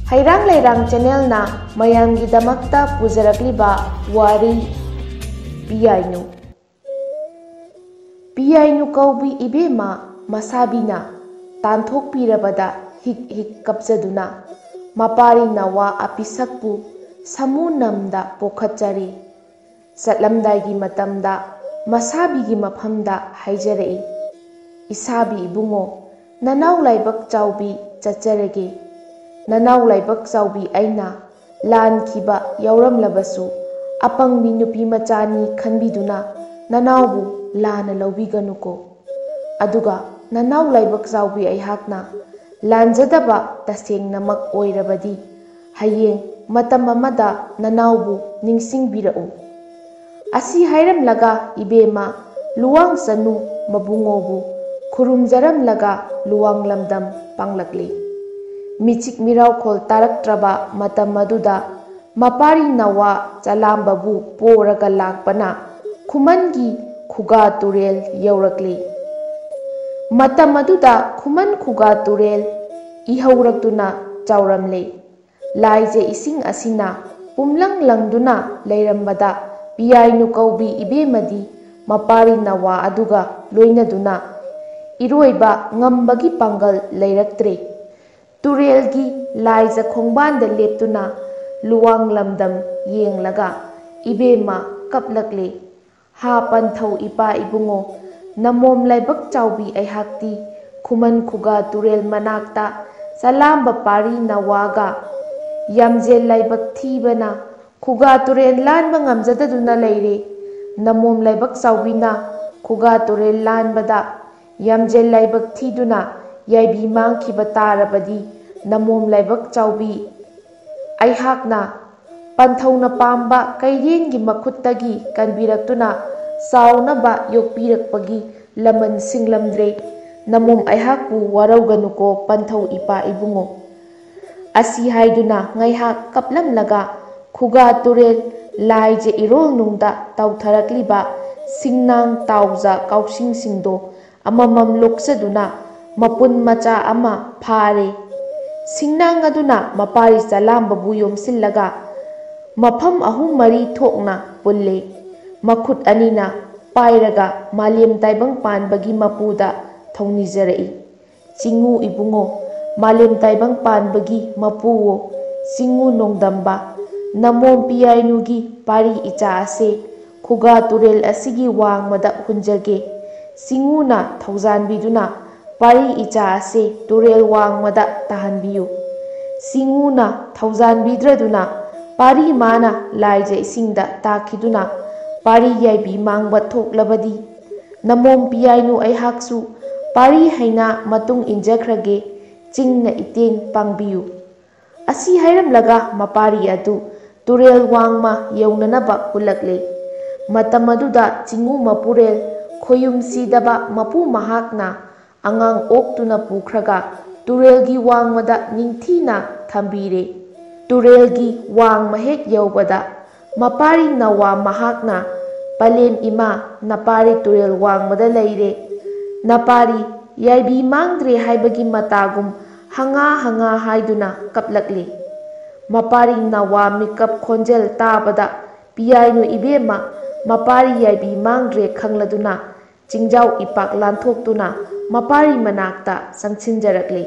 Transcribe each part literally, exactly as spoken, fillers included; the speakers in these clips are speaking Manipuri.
ꯍꯩꯔꯥꯡ ꯂꯩꯔꯥꯡ ꯆꯦꯅꯦꯜꯅ ꯃꯌꯥꯝꯒꯤꯗꯃꯛꯇ ꯄꯨꯖꯔꯛꯂꯤꯕ ꯋꯥꯔꯤ ꯄꯤꯌꯥꯏꯅꯨ꯫ ꯄꯤꯌꯥꯏꯅꯨ ꯀꯧꯕꯤ ꯏꯕꯦꯝꯃ ꯃꯁꯥꯕꯤꯅ ꯇꯥꯟꯊꯣꯛꯄꯤꯔꯕꯗ ꯍꯤꯛ ꯍꯤꯛ ꯀꯞꯆꯗꯨꯅ ꯃꯄꯥꯔꯤ ꯅꯋꯥ ꯑꯄꯤꯁꯛꯄꯨ ꯁꯃꯨ ꯅꯝꯗ ꯄꯣꯈꯠꯆꯔꯤ꯫ ꯆꯠꯂꯝꯗꯥꯏꯒꯤ ꯃꯇꯝꯗ ꯃꯁꯥꯕꯤꯒꯤ ꯃꯐꯝꯗ ꯍꯥꯏꯖꯔꯛꯏ, "ꯏꯁꯥꯕꯤ ꯏꯕꯨꯡꯉꯣ, ꯅꯅꯥꯎ ꯂꯥꯏꯕꯛ ꯆꯥꯎꯕꯤ ꯆꯠꯆꯔꯒꯦ꯫ ꯅꯅꯥꯎ ꯂꯥꯏꯕꯛ ꯆꯥꯎꯕꯤ ꯑꯩꯅ ꯂꯥꯟꯈꯤꯕ ꯌꯥꯎꯔꯝꯂꯕꯁꯨ ꯑꯄꯪꯕꯤ ꯅꯨꯄꯤ ꯃꯆꯥꯅꯤ ꯈꯟꯕꯤꯗꯨꯅ ꯅꯅꯥꯎꯕꯨ ꯂꯥꯟꯅ ꯂꯧꯕꯤꯒꯅꯨꯀꯣ꯫ ꯑꯗꯨꯒ ꯅꯅꯥꯎ ꯂꯥꯏꯕꯛ ꯆꯥꯎꯕꯤ ꯑꯩꯍꯥꯛꯅ ꯂꯥꯟꯖꯗꯕ ꯇꯁꯦꯡꯅꯃꯛ ꯑꯣꯏꯔꯕꯗꯤ ꯍꯌꯦꯡ ꯃꯇꯝ ꯑꯃꯗ ꯅꯅꯥꯎꯕꯨ ꯅꯤꯡꯁꯤꯡꯕꯤꯔꯛꯎ꯫" ꯑꯁꯤ ꯍꯥꯏꯔꯝꯂꯒ ꯏꯕꯦꯝꯃ ꯂꯨꯋꯥꯡ ꯆꯅꯨ ꯃꯕꯨꯡꯉꯣꯕꯨ ꯈꯨꯔꯨꯝꯖꯔꯝꯂꯒ ꯂꯨꯋꯥꯡ ꯂꯝꯗꯝ ꯄꯥꯡꯂꯛꯂꯤ꯫ ꯃꯤꯆꯤꯛ ꯃꯤꯔꯥꯎꯈꯣꯜ ꯇꯥꯔꯛꯇ꯭ꯔꯕ ꯃꯇꯝ ꯑꯗꯨꯗ ꯃꯄꯥꯔꯤ ꯅꯋꯥ ꯆꯂꯥꯝꯕꯕꯨ ꯄꯣꯔꯒ ꯂꯥꯛꯄꯅ ꯈꯨꯃꯟꯒꯤ ꯈꯨꯒꯥ ꯇꯨꯔꯦꯜ ꯌꯧꯔꯛꯂꯤ꯫ ꯃꯇꯝ ꯑꯗꯨꯗ ꯈꯨꯃꯟ ꯈꯨꯒꯥ ꯇꯨꯔꯦꯜ ꯏꯍꯧꯔꯛꯇꯨꯅ ꯆꯥꯎꯔꯝꯂꯦ꯫ ꯂꯥꯏꯖ ꯏꯁꯤꯡ ꯑꯁꯤꯅ ꯄꯨꯝꯂꯪ ꯂꯪꯗꯨꯅ ꯂꯩꯔꯝꯕꯗ ꯄꯤꯌꯥꯏꯅꯨ ꯀꯧꯕꯤ ꯏꯕꯦꯝꯃꯗꯤ ꯃꯄꯥꯔꯤ ꯅꯋꯥ ꯑꯗꯨꯒ ꯂꯣꯏꯅꯗꯨꯅ ꯏꯔꯣꯏꯕ ꯉꯝꯕꯒꯤ ꯄꯥꯡꯒꯜ ꯂꯩꯔꯛꯇ꯭ꯔꯦ꯫ ꯇꯨꯔꯦꯜꯒꯤ ꯂꯥꯏꯖ ꯈꯣꯡꯕꯥꯟꯗ ꯂꯦꯞꯇꯨꯅ ꯂꯨꯋꯥꯡ ꯂꯝꯗꯝ ꯌꯦꯡꯂꯒ ꯏꯕꯦꯝꯃ ꯀꯞꯂꯛꯂꯦ꯫ "ꯍꯥ ꯄꯟꯊꯧ ꯏꯄꯥ ꯏꯕꯨꯡꯉꯣ, ꯅꯃꯣꯝ ꯂꯥꯏꯕꯛ ꯆꯥꯎꯕꯤ ꯑꯩꯍꯥꯛꯇꯤ ꯈꯨꯃꯟ ꯈꯨꯒꯥ ꯇꯨꯔꯦꯜ ꯃꯅꯥꯛꯇ ꯆꯂꯥꯝꯕ ꯄꯥꯔꯤ ꯅꯋꯥꯒ ꯌꯥꯝꯖꯦꯜ ꯂꯥꯏꯕꯛ ꯊꯤꯕꯅ ꯈꯨꯒꯥ ꯇꯨꯔꯦꯜ ꯂꯥꯟꯕ ꯉꯝꯖꯗꯗꯨꯅ ꯂꯩꯔꯦ꯫ ꯅꯃꯣꯝ ꯂꯥꯏꯕꯛ ꯆꯥꯎꯕꯤꯅ ꯈꯨꯒꯥ ꯇꯨꯔꯦꯜ ꯂꯥꯟꯕꯗ ꯌꯥꯝꯖꯦꯜ ꯂꯥꯏꯕꯛ ꯊꯤꯗꯨꯅ ꯌꯥꯏꯕꯤ ꯃꯥꯡꯈꯤꯕ ꯇꯥꯔꯕꯗꯤ ꯅꯃꯣꯝ ꯂꯥꯏꯕꯛ ꯆꯥꯎꯕꯤ ꯑꯩꯍꯥꯛꯅ ꯄꯟꯊꯧꯅ ꯄꯥꯝꯕ ꯀꯩꯔꯦꯟꯒꯤ ꯃꯈꯨꯠꯇꯒꯤ ꯀꯟꯕꯤꯔꯛꯇꯨꯅ ꯆꯥꯎꯅꯕ ꯌꯣꯛꯄꯤꯔꯛꯄꯒꯤ ꯂꯃꯟ ꯁꯤꯡꯂꯝꯗ꯭ꯔꯦ꯫ ꯅꯃꯣꯝ ꯑꯩꯍꯥꯛꯄꯨ ꯋꯥꯔꯧꯒꯅꯨꯀꯣ ꯄꯟꯊꯧ ꯏꯄꯥ ꯏꯕꯨꯡꯉꯣ꯫" ꯑꯁꯤ ꯍꯥꯏꯗꯨꯅ ꯉꯥꯏꯍꯥꯛ ꯀꯞꯂꯝꯂꯒ ꯈꯨꯒꯥ ꯇꯨꯔꯦꯜ ꯂꯥꯏꯖ ꯏꯔꯣꯜ ꯅꯨꯡꯗ ꯇꯥꯎꯊꯔꯛꯂꯤꯕ ꯁꯤꯡꯅꯥꯡ ꯇꯥꯎꯖ ꯀꯥꯎꯁꯤꯡꯁꯤꯡꯗꯣ ꯑꯃꯃꯝ ꯂꯣꯛꯆꯗꯨꯅ ꯃꯄꯨꯟ ꯃꯆꯥ ꯑꯃ ꯐꯥꯔꯦ꯫ ꯁꯤꯡꯅꯥꯡ ꯑꯗꯨꯅ ꯃꯄꯥꯔꯤ ꯆꯂꯥꯝꯕꯕꯨ ꯌꯣꯝꯁꯤꯜꯂꯒ ꯃꯐꯝ ꯑꯍꯨꯝ ꯃꯔꯤ ꯊꯣꯛꯅ ꯄꯨꯜꯂꯦ꯫ ꯃꯈꯨꯠ ꯑꯅꯤꯅ ꯄꯥꯏꯔꯒ ꯃꯥꯂꯦꯝ ꯇꯥꯏꯕꯪ ꯄꯥꯟꯕꯒꯤ ꯃꯄꯨꯗ ꯊꯧꯅꯤꯖꯔꯛꯏ꯫ ꯆꯤꯡꯉꯨ ꯏꯕꯨꯡꯉꯣ, ꯃꯥꯂꯦꯝ ꯇꯥꯏꯕꯪ ꯄꯥꯟꯕꯒꯤ ꯃꯄꯨꯋꯣ, ꯆꯤꯡꯉꯨ ꯅꯣꯡꯗꯝꯕ, ꯅꯃꯣꯝ ꯄꯤꯌꯥꯏꯅꯨꯒꯤ ꯄꯥꯔꯤ ꯏꯆꯥ ꯑꯁꯦ ꯈꯨꯒꯥ ꯇꯨꯔꯦꯜ ꯑꯁꯤꯒꯤ ꯋꯥꯡꯃꯗ ꯍꯨꯟꯖꯒꯦ꯫ ꯆꯤꯡꯉꯨꯅ ꯊꯧꯖꯥꯟꯕꯤꯗꯨꯅ ꯄꯥꯔꯤ ꯏꯆꯥ ꯑꯁꯦ ꯇꯨꯔꯦꯜ ꯋꯥꯡꯃꯗ ꯇꯥꯍꯟꯕꯤꯌꯨ꯫ ꯆꯤꯡꯉꯨꯅ ꯊꯧꯖꯥꯟꯕꯤꯗ꯭ꯔꯗꯨꯅ ꯄꯥꯔꯤ ꯃꯥꯅ ꯂꯥꯏꯖ ꯏꯁꯤꯡꯗ ꯇꯥꯈꯤꯗꯨꯅ ꯄꯥꯔꯤ ꯌꯥꯏꯕꯤ ꯃꯥꯡꯕ ꯊꯣꯛꯂꯕꯗꯤ, ꯅꯃꯣꯝ ꯄꯤꯌꯥꯏꯅꯨ ꯑꯩꯍꯥꯛꯁꯨ ꯄꯥꯔꯤ ꯍꯩꯅ ꯃꯇꯨꯡ ꯏꯟꯖꯈ꯭ꯔꯒꯦ, ꯆꯤꯡꯅ ꯏꯇꯦꯡ ꯄꯥꯡꯕꯤꯌꯨ꯫ ꯑꯁꯤ ꯍꯥꯏꯔꯝꯂꯒ ꯃꯄꯥꯔꯤ ꯑꯗꯨ ꯇꯨꯔꯦꯜ ꯋꯥꯡꯃ ꯌꯧꯅꯅꯕ ꯍꯨꯜꯂꯛꯂꯦ꯫ ꯃꯇꯝ ꯑꯗꯨꯗ ꯆꯤꯡꯉꯨ ꯃꯄꯨꯔꯦꯜ ꯈꯣꯌꯨꯝ ꯁꯤꯗꯕ ꯃꯄꯨ ꯃꯍꯥꯛꯅ ꯑꯉꯥꯡ ꯑꯣꯛꯇꯨꯅ ꯄꯨꯈ꯭ꯔꯒ ꯇꯨꯔꯦꯜꯒꯤ ꯋꯥꯡꯃꯗ ꯅꯤꯡꯊꯤꯅ ꯊꯝꯕꯤꯔꯦ꯫ ꯇꯨꯔꯦꯜꯒꯤ ꯋꯥꯡꯃ ꯍꯦꯛ ꯌꯧꯕꯗ ꯃꯄꯥꯔꯤ ꯅꯋꯥ ꯃꯍꯥꯛꯅ, "ꯄꯂꯦꯝ ꯏꯃꯥ, ꯅꯄꯥꯔꯤ ꯇꯨꯔꯦꯜ ꯋꯥꯡꯃꯗ ꯂꯩꯔꯦ꯫ ꯅꯄꯥꯔꯤ ꯌꯥꯏꯕꯤ ꯃꯥꯡꯗ꯭ꯔꯦ" ꯍꯥꯏꯕꯒꯤ ꯃꯇꯥꯒꯨꯝ ꯍꯪꯉꯥ ꯍꯪꯉꯥ ꯍꯥꯏꯗꯨꯅ ꯀꯞꯂꯛꯂꯤ꯫ ꯃꯄꯥꯔꯤ ꯅꯋꯥ ꯃꯤꯀꯞ ꯈꯣꯟꯖꯦꯜ ꯇꯥꯕꯗ ꯄꯤꯌꯥꯏꯅꯨ ꯏꯕꯦꯝꯃ ꯃꯄꯥꯔꯤ ꯌꯥꯏꯕꯤ ꯃꯥꯡꯗ꯭ꯔꯦ ꯈꯪꯂꯗꯨꯅ ꯆꯤꯡꯖꯥꯎ ꯏꯄꯥꯛ ꯂꯥꯟꯊꯣꯛꯇꯨꯅ ꯃꯄꯥꯔꯤ ꯃꯅꯥꯛꯇ ꯆꯪꯁꯤꯟꯖꯔꯛꯂꯤ꯫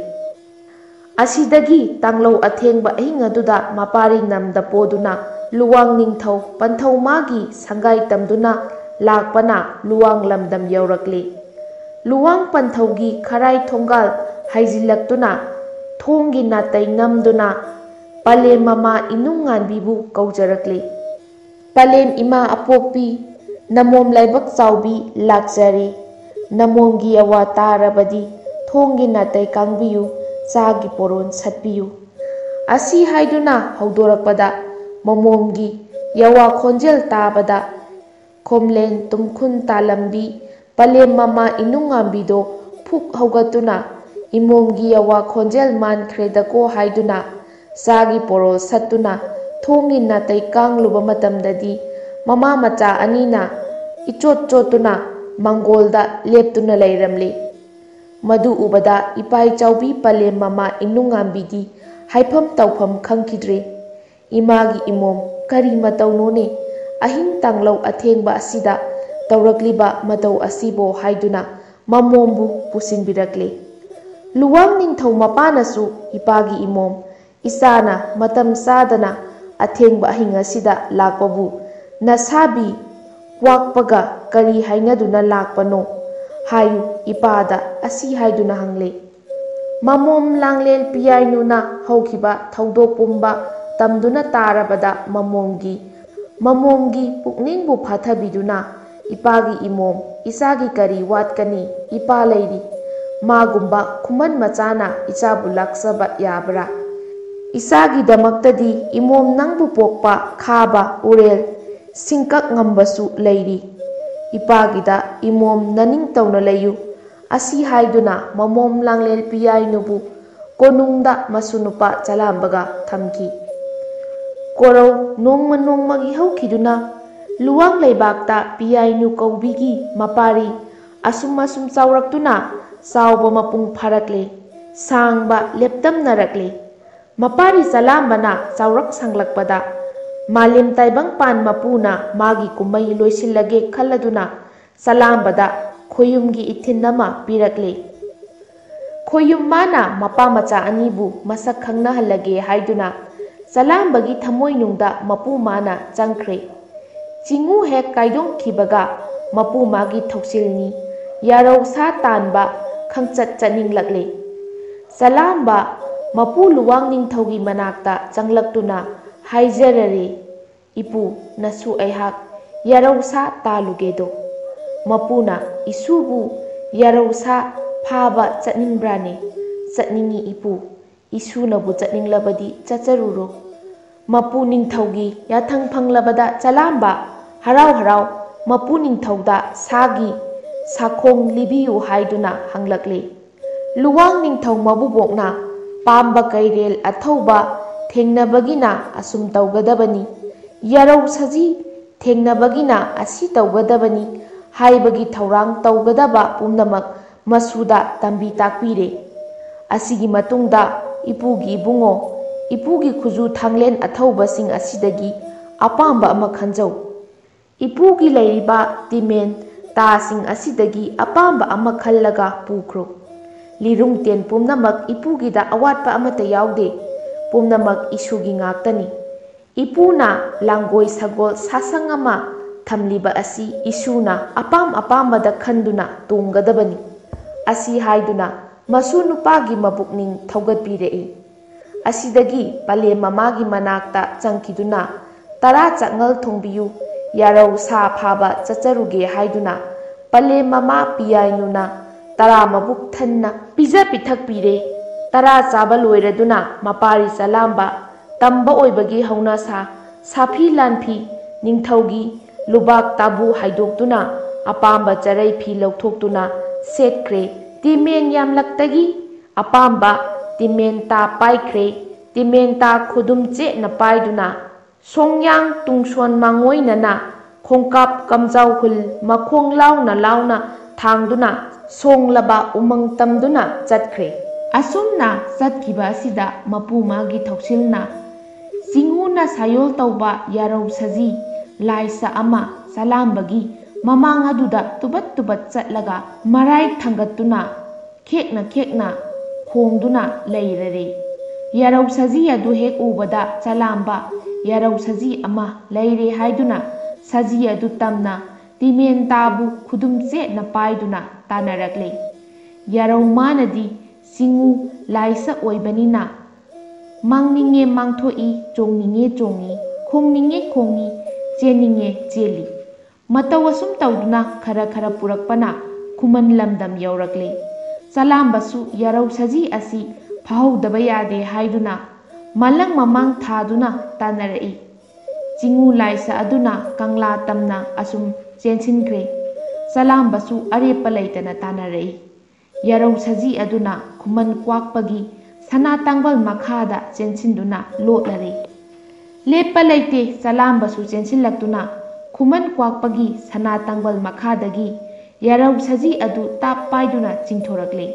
ꯑꯁꯤꯗꯒꯤ ꯇꯥꯡꯂꯧ ꯑꯊꯦꯡꯕ ꯑꯍꯤꯡ ꯑꯗꯨꯗ ꯃꯄꯥꯔꯤ ꯅꯝꯗ ꯄꯣꯗꯨꯅ ꯂꯨꯋꯥꯡ ꯅꯤꯡꯊꯧ ꯄꯟꯊꯧ ꯃꯥꯒꯤ ꯁꯪꯒꯥꯏ ꯇꯝꯗꯨꯅ ꯂꯥꯛꯄꯅ ꯂꯨꯋꯥꯡ ꯂꯝꯗꯝ ꯌꯧꯔꯛꯂꯤ꯫ ꯂꯨꯋꯥꯡ ꯄꯟꯊꯧꯒꯤ ꯈꯔꯥꯏ ꯊꯣꯡꯒꯥꯜ ꯍꯥꯏꯖꯤꯜꯂꯛꯇꯨꯅ ꯊꯣꯡꯒꯤ ꯅꯥꯇꯩ ꯅꯝꯗꯨꯅ ꯄꯂꯦꯝ ꯃꯃꯥ ꯏꯅꯨꯡ ꯉꯥꯟꯕꯤꯕꯨ ꯀꯧꯖꯔꯛꯂꯤ꯫ "ꯄꯂꯦꯝ ꯏꯃꯥ ꯑꯄꯣꯛꯄꯤ, ꯅꯃꯣꯝ ꯂꯥꯏꯕꯛ ꯆꯥꯎꯕꯤ ꯂꯥꯛꯆꯔꯦ꯫ ꯅꯃꯣꯝꯒꯤ ꯑꯋꯥ ꯇꯥꯔꯕꯗꯤ ꯊꯣꯡꯒꯤ ꯅꯥꯇꯩ ꯀꯥꯡꯕꯤꯌꯨ, ꯆꯥꯒꯤ ꯄꯣꯔꯣꯟ ꯁꯠꯄꯤꯌꯨ"꯫ ꯑꯁꯤ ꯍꯥꯏꯗꯨꯅ ꯍꯧꯗꯣꯔꯛꯄꯗ ꯃꯃꯣꯝꯒꯤ ꯌꯥꯋꯥ ꯈꯣꯟꯖꯦꯜ ꯇꯥꯕꯗ ꯈꯣꯝꯂꯦꯟ ꯇꯨꯝꯈꯨꯟ ꯇꯥꯂꯝꯕꯤ ꯄꯂꯦꯝ ꯃꯃꯥ ꯏꯅꯨꯡꯉꯥꯝꯕꯤꯗꯣ ꯐꯨꯛ ꯍꯧꯒꯠꯇꯨꯅ, "ꯏꯃꯣꯝꯒꯤ ꯌꯥꯋꯥ ꯈꯣꯟꯖꯦꯜ ꯃꯥꯟꯈ꯭ꯔꯦꯗꯀꯣ" ꯍꯥꯏꯗꯨꯅ ꯆꯥꯒꯤ ꯄꯣꯔꯣꯜ ꯁꯠꯇꯨꯅ ꯊꯣꯡꯒꯤ ꯅꯥꯇꯩ ꯀꯥꯡꯂꯨꯕ ꯃꯇꯝꯗꯗꯤ ꯃꯃꯥ ꯃꯆꯥ ꯑꯅꯤꯅ ꯏꯆꯣꯠ ꯆꯣꯠꯇꯨꯅ ꯃꯪꯒꯣꯜꯗ ꯂꯦꯞꯇꯨꯅ ꯂꯩꯔꯝꯂꯤ꯫ ꯃꯗꯨ ꯎꯕꯗ ꯏꯄꯥꯏ ꯆꯥꯎꯕꯤ ꯄꯂꯦꯝ ꯃꯃꯥ ꯏꯅꯨꯡꯉꯥꯝꯕꯤꯗꯤ ꯍꯥꯏꯐꯝ ꯇꯧꯐꯝ ꯈꯪꯈꯤꯗ꯭ꯔꯦ꯫ "ꯏꯃꯥꯒꯤ ꯏꯃꯣꯝ, ꯀꯔꯤ ꯃꯇꯧꯅꯣꯅꯦ? ꯑꯍꯤꯡ ꯇꯥꯡꯂꯧ ꯑꯊꯦꯡꯕ ꯑꯁꯤꯗ ꯇꯧꯔꯛꯂꯤꯕ ꯃꯇꯧ ꯑꯁꯤꯕꯣ?" ꯍꯥꯏꯗꯨꯅ ꯃꯃꯣꯝꯕꯨ ꯄꯨꯁꯤꯟꯕꯤꯔꯛꯂꯦ꯫ ꯂꯨꯋꯥꯡ ꯅꯤꯡꯊꯧ ꯃꯄꯥꯅꯁꯨ, "ꯏꯄꯥꯒꯤ ꯏꯃꯣꯝ, ꯏꯆꯥꯅ ꯃꯇꯝ ꯆꯥꯗꯅ ꯑꯊꯦꯡꯕ ꯑꯍꯤꯡ ꯑꯁꯤꯗ ꯂꯥꯛꯄꯕꯨ ꯅꯁꯥꯕꯤ ꯀ꯭ꯋꯥꯛꯄꯒ ꯀꯔꯤ ꯍꯥꯏꯅꯗꯨꯅ ꯂꯥꯛꯄꯅꯣ? ꯍꯥꯏꯌꯨ ꯏꯄꯥꯗ" ꯑꯁꯤ ꯍꯥꯏꯗꯨꯅ ꯍꯪꯂꯦ꯫ ꯃꯃꯣꯝ ꯂꯥꯡꯂꯦꯜ ꯄꯤꯌꯥꯏꯅꯨꯅ ꯍꯧꯈꯤꯕ ꯊꯧꯗꯣꯛ ꯄꯨꯝꯕ ꯇꯝꯗꯨꯅ ꯇꯥꯔꯕꯗ ꯃꯃꯣꯝꯒꯤ, ꯃꯃꯣꯝꯒꯤ ꯄꯨꯛꯅꯤꯡꯕꯨ ꯐꯥꯊꯕꯤꯗꯨꯅ, "ꯏꯄꯥꯒꯤ ꯏꯃꯣꯝ, ꯏꯆꯥꯒꯤ ꯀꯔꯤ ꯋꯥꯠꯀꯅꯤ? ꯏꯄꯥ ꯂꯩꯔꯤ꯫ ꯃꯥꯒꯨꯝꯕ ꯈꯨꯃꯟ ꯃꯆꯥꯅ ꯏꯆꯥꯕꯨ ꯂꯥꯛꯆꯕ ꯌꯥꯕ꯭ꯔꯥ? ꯏꯆꯥꯒꯤꯗꯃꯛꯇꯗꯤ ꯏꯃꯣꯝ ꯅꯪꯕꯨ ꯄꯣꯛꯄ ꯈꯥꯕ ꯎꯔꯦꯜ ꯁꯤꯡꯀꯛ ꯉꯝꯕꯁꯨ ꯂꯩꯔꯤ꯫ ꯏꯄꯥꯒꯤꯗ ꯏꯃꯣꯝ ꯅꯅꯤꯡꯇꯧꯅ ꯂꯩꯌꯨ" ꯑꯁꯤ ꯍꯥꯏꯗꯨꯅ ꯃꯃꯣꯝ ꯂꯥꯡꯂꯦꯜ ꯄꯤꯌꯥꯏꯅꯨꯕꯨ ꯀꯣꯅꯨꯡꯗ ꯃꯁꯨ ꯅꯨꯄꯥ ꯆꯂꯥꯝꯕꯒ ꯊꯝꯈꯤ꯫ ꯀꯣꯔꯧ ꯅꯣꯡꯃ ꯅꯣꯡꯃꯒꯤ ꯍꯧꯈꯤꯗꯨꯅ ꯂꯨꯋꯥꯡ ꯂꯩꯕꯥꯛꯇ ꯄꯤꯌꯥꯏꯅꯨ ꯀꯧꯕꯤꯒꯤ ꯃꯄꯥꯔꯤ ꯑꯁꯨꯝ ꯑꯁꯨꯝ ꯆꯥꯎꯔꯛꯇꯨꯅ ꯆꯥꯎꯕ ꯃꯄꯨꯡ ꯐꯥꯔꯛꯂꯦ, ꯁꯥꯡꯕ ꯂꯦꯞꯇꯝꯅꯔꯛꯂꯦ꯫ ꯃꯄꯥꯔꯤ ꯆꯂꯥꯝꯕꯅ ꯆꯥꯎꯔꯛ ꯁꯥꯡꯂꯛꯄꯗ ꯃꯥꯂꯦꯝ ꯇꯥꯏꯕꯪꯄꯥꯟ ꯃꯄꯨꯅ ꯃꯥꯒꯤ ꯀꯨꯝꯃꯩ ꯂꯣꯏꯁꯤꯜꯂꯒꯦ ꯈꯜꯂꯗꯨꯅ ꯆꯂꯥꯝꯕꯗ ꯈꯣꯌꯨꯝꯒꯤ ꯏꯊꯤꯟ ꯑꯃ ꯄꯤꯔꯛꯂꯦ꯫ ꯈꯣꯌꯨꯝ ꯃꯥꯅ ꯃꯄꯥ ꯃꯆꯥ ꯑꯅꯤꯕꯨ ꯃꯁꯛ ꯈꯪꯅꯍꯜꯂꯒꯦ ꯍꯥꯏꯗꯨꯅ ꯆꯂꯥꯝꯕꯒꯤ ꯊꯃꯣꯏꯅꯨꯡꯗ ꯃꯄꯨ ꯃꯥꯅ ꯆꯪꯈ꯭ꯔꯦ꯫ ꯆꯤꯡꯉꯨ ꯍꯦꯛ ꯀꯥꯏꯗꯣꯛꯈꯤꯕꯒ ꯃꯄꯨ ꯃꯥꯒꯤ ꯊꯧꯁꯤꯜꯅꯤ ꯌꯥꯔꯧ ꯁꯥ ꯇꯥꯟꯕ ꯈꯪꯆꯠ ꯆꯠꯅꯤꯡꯂꯛꯂꯦ꯫ ꯆꯂꯥꯝꯕ ꯃꯄꯨ ꯂꯨꯋꯥꯡ ꯅꯤꯡꯊꯧꯒꯤ ꯃꯅꯥꯛꯇ ꯆꯪꯂꯛꯇꯨꯅ ꯍꯥꯏꯖꯔꯔꯦ, "ꯏꯄꯨ, ꯅꯁꯨ ꯑꯩꯍꯥꯛ ꯌꯥꯔꯧ ꯁꯥ ꯇꯥꯜꯂꯨꯒꯦꯗꯣ"꯫ ꯃꯄꯨꯅ, "ꯏꯁꯨꯕꯨ ꯌꯥꯔꯧ ꯁꯥ ꯐꯥꯕ ꯆꯠꯅꯤꯡꯕ꯭ꯔꯥꯅꯦ?" "ꯆꯠꯅꯤꯡꯏ ꯏꯄꯨ, ꯏꯁꯨꯅꯕꯨ ꯆꯠꯅꯤꯡꯂꯕꯗꯤ ꯆꯠꯆꯔꯨꯔꯣ"꯫ ꯃꯄꯨ ꯅꯤꯡꯊꯧꯒꯤ ꯌꯥꯊꯪ ꯐꯪꯂꯕꯗ ꯆꯂꯥꯝꯕ ꯍꯔꯥꯎ ꯍꯔꯥꯎ ꯃꯄꯨ ꯅꯤꯡꯊꯧꯗ ꯁꯥꯒꯤ ꯁꯥꯈꯣꯡ ꯂꯤꯕꯤꯌꯨ ꯍꯥꯏꯗꯨꯅ ꯍꯪꯂꯛꯂꯦ꯫ ꯂꯨꯋꯥꯡ ꯅꯤꯡꯊꯧ ꯃꯕꯨꯕꯣꯛꯅ ꯄꯥꯝꯕ ꯀꯩꯔꯦꯜ ꯑꯊꯧꯕ ꯊꯦꯡꯅꯕꯒꯤꯅ ꯑꯁꯨꯝ ꯇꯧꯒꯗꯕꯅꯤ, ꯌꯥꯔꯧ ꯁꯖꯤ ꯊꯦꯡꯅꯕꯒꯤꯅ ꯑꯁꯤ ꯇꯧꯒꯗꯕꯅꯤ ꯍꯥꯏꯕꯒꯤ ꯊꯧꯔꯥꯡ ꯇꯧꯒꯗꯕ ꯄꯨꯝꯅꯃꯛ ꯃꯁꯨꯗ ꯇꯝꯕꯤ ꯇꯥꯛꯄꯤꯔꯦ꯫ ꯑꯁꯤꯒꯤ ꯃꯇꯨꯡꯗ ꯏꯄꯨꯒꯤ ꯏꯕꯨꯡꯉꯣ, ꯏꯄꯨꯒꯤ ꯈꯨꯖꯨ ꯊꯥꯡꯂꯦꯟ ꯑꯊꯧꯕꯁꯤꯡ ꯑꯁꯤꯗꯒꯤ ꯑꯄꯥꯝꯕ ꯑꯃ ꯈꯟꯖꯧ꯫ ꯏꯄꯨꯒꯤ ꯂꯩꯔꯤꯕ ꯇꯤꯃꯦꯟ ꯇꯥꯁꯤꯡ ꯑꯁꯤꯗꯒꯤ ꯑꯄꯥꯝꯕ ꯑꯃ ꯈꯜꯂꯒ ꯄꯨꯈ꯭ꯔꯣ꯫ ꯂꯤꯔꯨꯡ ꯇꯦꯟ ꯄꯨꯝꯅꯃꯛ ꯏꯄꯨꯒꯤꯗ ꯑꯋꯥꯠꯄ ꯑꯃꯠꯇ ꯌꯥꯎꯗꯦ꯫ ꯄꯨꯝꯅꯃꯛ ꯏꯁꯨꯒꯤ ꯉꯥꯛꯇꯅꯤ꯫ ꯏꯄꯨꯅ ꯂꯥꯡꯒꯣꯏ ꯁꯒꯣꯜ ꯁꯥꯁꯪ ꯑꯃ ꯊꯝꯂꯤꯕ ꯑꯁꯤ ꯏꯁꯨꯅ ꯑꯄꯥꯝ ꯑꯄꯥꯝꯕꯗ ꯈꯟꯗꯨꯅ ꯇꯣꯡꯒꯗꯕꯅꯤ꯫ ꯑꯁꯤ ꯍꯥꯏꯗꯨꯅ ꯃꯁꯨ ꯅꯨꯄꯥꯒꯤ ꯃꯕꯨꯛꯅꯤꯡ ꯊꯧꯒꯠꯄꯤꯔꯛꯏ꯫ ꯑꯁꯤꯗꯒꯤ ꯄꯂꯦꯝ ꯃꯃꯥꯒꯤ ꯃꯅꯥꯛꯇ ꯆꯪꯈꯤꯗꯨꯅ, "ꯇꯔꯥ ꯆꯥꯛꯉꯜ ꯊꯣꯡꯕꯤꯌꯨ, ꯌꯥꯔꯧ ꯁꯥ ꯐꯥꯕ ꯆꯠꯆꯔꯨꯒꯦ" ꯍꯥꯏꯗꯨꯅ ꯄꯂꯦꯝ ꯃꯃꯥ ꯄꯤꯌꯥꯏꯅꯨꯅ ꯇꯔꯥ ꯃꯕꯨꯛ ꯊꯟꯅ ꯄꯤꯖ ꯄꯤꯊꯛꯄꯤꯔꯦ꯫ ꯇꯔꯥ ꯆꯥꯕ ꯂꯣꯏꯔꯗꯨꯅ ꯃꯄꯥꯔꯤ ꯆꯂꯥꯝꯕ ꯇꯝꯕ ꯑꯣꯏꯕꯒꯤ ꯍꯧꯅ ꯁꯥ, ꯁꯥꯐꯤ ꯂꯥꯟꯐꯤ, ꯅꯤꯡꯊꯧꯒꯤ ꯂꯨꯕꯥꯛ ꯇꯥꯕꯨ ꯍꯥꯏꯗꯣꯛꯇꯨꯅ ꯑꯄꯥꯝꯕ ꯆꯔꯩ ꯐꯤ ꯂꯧꯊꯣꯛꯇꯨꯅ ꯁꯦꯠꯈ꯭ꯔꯦ꯫ ꯇꯤꯃꯦꯟ ꯌꯥꯝꯂꯛꯇꯒꯤ ꯑꯄꯥꯝꯕ ꯇꯤꯃꯦꯟ ꯇꯥ ꯄꯥꯏꯈ꯭ꯔꯦ꯫ ꯇꯤꯃꯦꯟ ꯇꯥ ꯈꯨꯗꯨꯝ ꯆꯦꯠꯅ ꯄꯥꯏꯗꯨꯅ ꯁꯣꯡꯌꯥꯡ ꯇꯨꯡꯁꯣꯟ ꯃꯥꯡꯉꯣꯏꯅꯅ ꯈꯣꯡꯀꯥꯞ ꯀꯝꯖꯥꯎ ꯍꯨꯜ ꯃꯈꯣꯡ ꯂꯥꯎꯅ ꯂꯥꯎꯅ ꯊꯥꯡꯗꯨꯅ ꯁꯣꯡꯂꯕ ꯎꯃꯪ ꯇꯝꯗꯨꯅ ꯆꯠꯈ꯭ꯔꯦ꯫ ꯑꯁꯨꯝꯅ ꯆꯠꯈꯤꯕ ꯑꯁꯤꯗ ꯃꯄꯨ ꯃꯥꯒꯤ ꯊꯧꯁꯤꯜꯅ ꯆꯤꯡꯉꯨꯅ ꯁꯥꯌꯣꯜ ꯇꯧꯕ ꯌꯥꯔꯧ ꯁꯖꯤ ꯂꯥꯏꯁ ꯑꯃ ꯆꯂꯥꯝꯕꯒꯤ ꯃꯃꯥꯡ ꯑꯗꯨꯗ ꯇꯨꯕꯠ ꯇꯨꯕꯠ ꯆꯠꯂꯒ ꯃꯔꯥꯏ ꯊꯥꯡꯒꯠꯇꯨꯅ ꯈꯦꯛꯅ ꯈꯦꯛꯅ ꯈꯣꯡꯗꯨꯅ ꯂꯩꯔꯔꯦ꯫ ꯌꯥꯔꯧ ꯁꯖꯤ ꯑꯗꯨ ꯍꯦꯛ ꯎꯕꯗ ꯆꯂꯥꯝꯕ ꯌꯥꯔꯧ ꯁꯖꯤ ꯑꯃ ꯂꯩꯔꯦ ꯍꯥꯏꯗꯨꯅ ꯁꯖꯤ ꯑꯗꯨ ꯇꯝꯅ ꯇꯤꯃꯦꯟ ꯇꯥꯕꯨ ꯈꯨꯗꯨꯝ ꯆꯦꯠꯅ ꯄꯥꯏꯗꯨꯅ ꯇꯥꯟꯅꯔꯛꯂꯦ꯫ ꯌꯥꯔꯧ ꯃꯥꯅꯗꯤ ꯆꯤꯡꯉꯨ ꯂꯥꯏꯁ ꯑꯣꯏꯕꯅꯤꯅ ꯃꯥꯡꯅꯤꯡꯉꯦ ꯃꯥꯡꯊꯣꯛꯏ, ꯆꯣꯡꯅꯤꯡꯉꯦ ꯆꯣꯡꯉꯤ, ꯈꯣꯡꯅꯤꯡꯉꯦ ꯈꯣꯡꯉꯤ, ꯆꯦꯟꯅꯤꯡꯉꯦ ꯆꯦꯜꯂꯤ꯫ ꯃꯇꯧ ꯑꯁꯨꯝ ꯇꯧꯗꯨꯅ ꯈꯔ ꯈꯔ ꯄꯨꯔꯛꯄꯅ ꯈꯨꯃꯟ ꯂꯝꯗꯝ ꯌꯧꯔꯛꯂꯦ꯫ ꯆꯂꯥꯝꯕꯁꯨ ꯌꯥꯔꯧ ꯁꯖꯤ ꯑꯁꯤ ꯐꯥꯍꯧꯗꯕ ꯌꯥꯗꯦ ꯍꯥꯏꯗꯨꯅ ꯃꯂꯪ ꯃꯃꯥꯡ ꯊꯥꯗꯨꯅ ꯇꯥꯟꯅꯔꯛꯏ꯫ ꯆꯤꯡꯉꯨ ꯂꯥꯏꯁ ꯑꯗꯨꯅ ꯀꯪꯂꯥ ꯇꯝꯅ ꯑꯁꯨꯝ ꯆꯦꯟꯁꯤꯟꯈ꯭ꯔꯦ꯫ ꯆꯂꯥꯝꯕꯁꯨ ꯑꯔꯦꯞꯄ ꯂꯩꯇꯅ ꯇꯥꯟꯅꯔꯛꯏ꯫ ꯌꯥꯔꯧ ꯁꯖꯤ ꯑꯗꯨꯅ ꯈꯨꯃꯟ ꯀ꯭ꯋꯥꯛꯄꯒꯤ ꯁꯅꯥ ꯇꯥꯡꯕꯜ ꯃꯈꯥꯗ ꯆꯦꯟꯁꯤꯟꯗꯨꯅ ꯂꯣꯠꯂꯔꯦ꯫ ꯂꯦꯞꯄ ꯂꯩꯇꯦ, ꯆꯂꯥꯝꯕꯁꯨ ꯆꯦꯟꯁꯤꯜꯂꯛꯇꯨꯅ ꯈꯨꯃꯟ ꯀ꯭ꯋꯥꯛꯄꯒꯤ ꯁꯅꯥ ꯇꯥꯡꯕꯜ ꯃꯈꯥꯗꯒꯤ ꯌꯥꯔꯧ ꯁꯖꯤ ꯑꯗꯨ ꯇꯥꯞ ꯄꯥꯏꯗꯨꯅ ꯆꯤꯡꯊꯣꯔꯛꯂꯦ꯫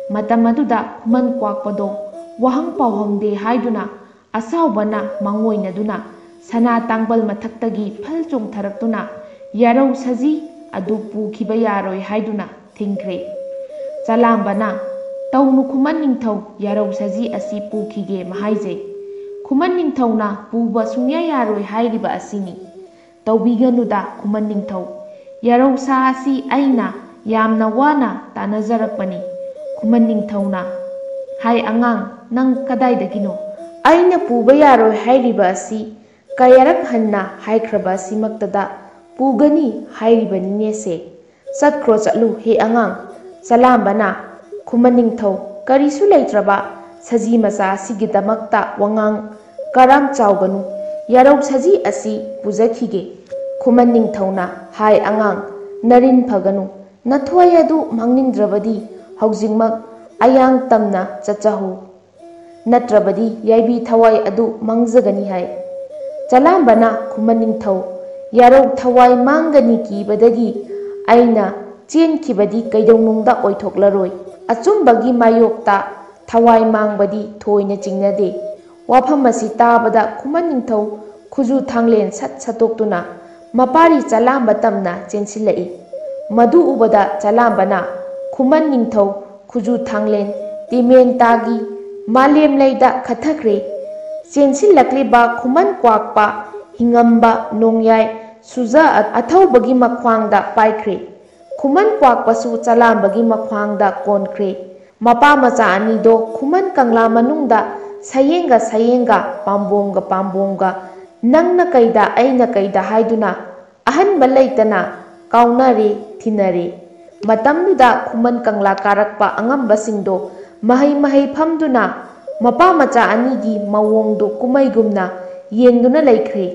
ꯃꯇꯝ ꯑꯗꯨꯗ ꯈꯨꯃꯟ ꯀ꯭ꯋꯥꯛꯄꯗꯣ ꯋꯥꯍꯪ ꯄꯥꯎꯍꯪꯗꯦ ꯍꯥꯏꯗꯨꯅ ꯑꯁꯥꯎꯕꯅ ꯃꯉꯣꯏꯅꯗꯨꯅ ꯁꯅꯥ ꯇꯥꯡꯕꯜ ꯃꯊꯛꯇꯒꯤ ꯐꯜ ꯆꯣꯡꯊꯔꯛꯇꯨꯅ ꯌꯥꯔꯧ ꯁꯖꯤ ꯑꯗꯨ ꯄꯨꯈꯤꯕ ꯌꯥꯔꯣꯏ ꯍꯥꯏꯗꯨꯅ ꯊꯤꯡꯈ꯭ꯔꯦ꯫ ꯆꯂꯥꯝꯕꯅ, "ꯇꯧꯅꯨ ꯈꯨꯃꯟ ꯅꯤꯡꯊꯧ, ꯌꯥꯔꯧ ꯁꯖꯤ ꯑꯁꯤ ꯄꯨꯈꯤꯒꯦ ꯃꯍꯥꯏꯖꯩ꯫ ꯈꯨꯃꯟ ꯅꯤꯡꯊꯧꯅ ꯄꯨꯕ ꯁꯨꯡꯌꯥ ꯌꯥꯔꯣꯏ ꯍꯥꯏꯔꯤꯕ ꯑꯁꯤꯅꯤ꯫ ꯇꯧꯕꯤꯒꯅꯨꯗ ꯈꯨꯃꯟ ꯅꯤꯡꯊꯧ꯫ ꯌꯥꯔꯧ ꯁꯥ ꯑꯁꯤ ꯑꯩꯅ ꯌꯥꯝꯅ ꯋꯥꯅ ꯇꯥꯟꯅꯖꯔꯛꯄꯅꯤ꯫" ꯈꯨꯃꯟ ꯅꯤꯡꯊꯧꯅ, "ꯍꯥꯏ ꯑꯉꯥꯡ, ꯅꯪ ꯀꯗꯥꯏꯗꯒꯤꯅꯣ?" "ꯑꯩꯅ ꯄꯨꯕ ꯌꯥꯔꯣꯏ ꯍꯥꯏꯔꯤꯕ ꯑꯁꯤ ꯀꯌꯥꯔꯛ ꯍꯟꯅ ꯍꯥꯏꯈ꯭ꯔꯕ ꯑꯁꯤꯃꯛꯇꯗ ꯄꯨꯒꯅꯤ ꯍꯥꯏꯔꯤꯕꯅꯤꯅꯦꯁꯦ꯫ ꯆꯠꯈ꯭ꯔꯣ ꯆꯠꯂꯨ ꯍꯦ ꯑꯉꯥꯡ꯫" ꯆꯂꯥꯝꯕꯅ, "ꯈꯨꯃꯟ ꯅꯤꯡꯊꯧ, ꯀꯔꯤꯁꯨ ꯂꯩꯇ꯭ꯔꯕ ꯁꯖꯤ ꯃꯆꯥ ꯑꯁꯤꯒꯤꯗꯃꯛꯇ ꯋꯥꯉꯥꯡ ꯀꯔꯥꯝ ꯆꯥꯎꯒꯅꯨ꯫ ꯌꯥꯔꯧ ꯁꯖꯤ ꯑꯁꯤ ꯄꯨꯖꯈꯤꯒꯦ꯫" ꯈꯨꯃꯟ ꯅꯤꯡꯊꯧꯅ, "ꯍꯥꯏ ꯑꯉꯥꯡ, ꯅꯔꯤꯟ ꯐꯒꯅꯨ꯫ ꯅꯊ꯭ꯋꯥꯏ ꯑꯗꯨ ꯃꯥꯡꯅꯤꯡꯗ꯭ꯔꯕꯗꯤ ꯍꯧꯖꯤꯛꯃꯛ ꯑꯌꯥꯡ ꯇꯝꯅ ꯆꯠꯆꯍꯧ꯫ ꯅꯠꯇ꯭ꯔꯕꯗꯤ ꯌꯥꯏꯕꯤ ꯊꯋꯥꯏ ꯑꯗꯨ ꯃꯥꯡꯖꯒꯅꯤ ꯍꯥꯏ꯫" ꯆꯂꯥꯝꯕꯅ, "ꯈꯨꯃꯟ ꯅꯤꯡꯊꯧ, ꯌꯥꯔꯧ ꯊꯋꯥꯏ ꯃꯥꯡꯒꯅꯤ ꯀꯤꯕꯗꯒꯤ ꯑꯩꯅ ꯆꯦꯟꯈꯤꯕꯗꯤ ꯀꯩꯗꯧꯅꯨꯡꯗ ꯑꯣꯏꯊꯣꯛꯂꯔꯣꯏ꯫ ꯑꯆꯨꯝꯕꯒꯤ ꯃꯥꯌꯣꯛꯇ ꯊꯋꯥꯏ ꯃꯥꯡꯕꯗꯤ ꯊꯣꯏꯅ ꯆꯤꯡꯅꯗꯦ꯫" ꯋꯥꯐꯝ ꯑꯁꯤ ꯇꯥꯕꯗ ꯈꯨꯃꯟ ꯅꯤꯡꯊꯧ ꯈꯨꯖꯨ ꯊꯥꯡꯂꯦꯟ ꯁꯠ ꯁꯠꯇꯣꯛꯇꯨꯅ ꯃꯄꯥꯔꯤ ꯆꯂꯥꯝꯕ ꯇꯝꯅ ꯆꯦꯟꯁꯤꯜꯂꯛꯏ꯫ ꯃꯗꯨ ꯎꯕꯗ ꯆꯂꯥꯝꯕꯅ, "ꯈꯨꯃꯟ ꯅꯤꯡꯊꯧ, ꯈꯨꯖꯨ ꯊꯥꯡꯂꯦꯟ ꯇꯤꯃꯦꯟ ꯇꯥꯒꯤ ꯃꯥꯂꯦꯝ ꯂꯩꯗ ꯈꯠꯊꯈ꯭ꯔꯦ꯫" ꯆꯦꯟꯁꯤꯜꯂꯛꯂꯤꯕ ꯈꯨꯃꯟ ꯀ꯭ꯋꯥꯛꯄ ꯍꯤꯡꯉꯝꯕ ꯅꯣꯡꯌꯥꯏ ꯁꯨꯖꯥ ꯑꯊꯧꯕꯒꯤ ꯃꯈ꯭ꯋꯥꯡꯗ ꯄꯥꯏꯈ꯭ꯔꯦ꯫ ꯈꯨꯃꯟ ꯀ꯭ꯋꯥꯛꯄꯁꯨ ꯆꯂꯥꯝꯕꯒꯤ ꯃꯈ꯭ꯋꯥꯡꯗ ꯀꯣꯟꯈ꯭ꯔꯦ꯫ ꯃꯄꯥ ꯃꯆꯥ ꯑꯅꯤꯗꯣ ꯈꯨꯃꯟ ꯀꯪꯂꯥ ꯃꯅꯨꯡꯗ ꯁꯌꯦꯡꯒ ꯁꯌꯦꯡꯒ, ꯄꯥꯝꯕꯣꯝꯒ ꯄꯥꯝꯕꯣꯝꯒ, ꯅꯪꯅ ꯀꯩꯗ ꯑꯩꯅ ꯀꯩꯗ ꯍꯥꯏꯗꯨꯅ ꯑꯍꯟꯕ ꯂꯩꯇꯅ ꯀꯥꯎꯅꯔꯦ, ꯊꯤꯅꯔꯦ꯫ ꯃꯇꯝꯗꯨꯗ ꯈꯨꯃꯟ ꯀꯪꯂꯥ ꯀꯥꯔꯛꯄ ꯑꯉꯝꯕꯁꯤꯡꯗꯣ ꯃꯍꯩ ꯃꯍꯩ ꯐꯝꯗꯨꯅ ꯃꯄꯥ ꯃꯆꯥ ꯑꯅꯤꯒꯤ ꯃꯑꯣꯡꯗꯨ ꯀꯨꯝꯃꯩꯒꯨꯝꯅ ꯌꯦꯡꯗꯨꯅ ꯂꯩꯈ꯭ꯔꯦ꯫